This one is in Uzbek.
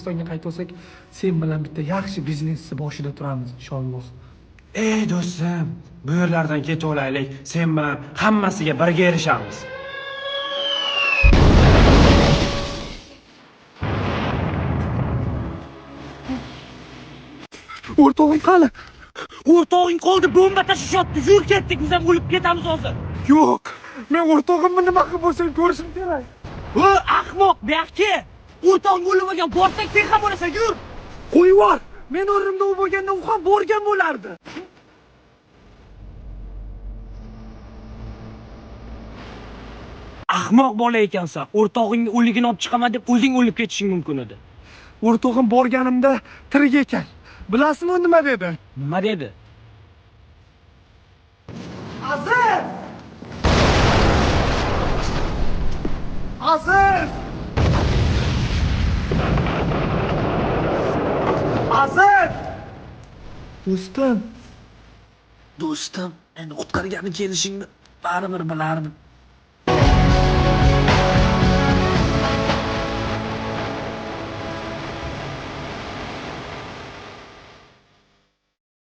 O'zbekistonga qaytib olsak, sen bilan bitta yaxshi biznesni boshida turamiz inshaalloh. Ey do'stim, bu yerlardan ketib olaylik. Sen bilan hammasiga birga erishamiz. O'rtog'im qani? O'rtog'ing qoldi, bomba tashlashyapti. Yur ketdik, biz ham o'lib ketamiz hozir. Yo'q, men o'rtog'imni nima qilib bo'lsam ko'rishim kerak. O, ahmoq, bu yoqqa. O'rtog'ing o'lib olgan, borsak sen ham o'lasan, yur. Qo'yvor! Men o'rnimda u bo'lganda u ham borgan bo'lardi. Ahmoq bola ekansan. O'rtog'ingni o'ligini olib chiqaman deb o'zing o'lib ketishing mumkin edi. O'rtog'im borganimda tirik ekan. Bilasizmi u nima dedi? Nima dedi? Aziz! Aziz! Aziz! Do'stim. Do'stim, meni qutqargani kelishingni baribir bilardim.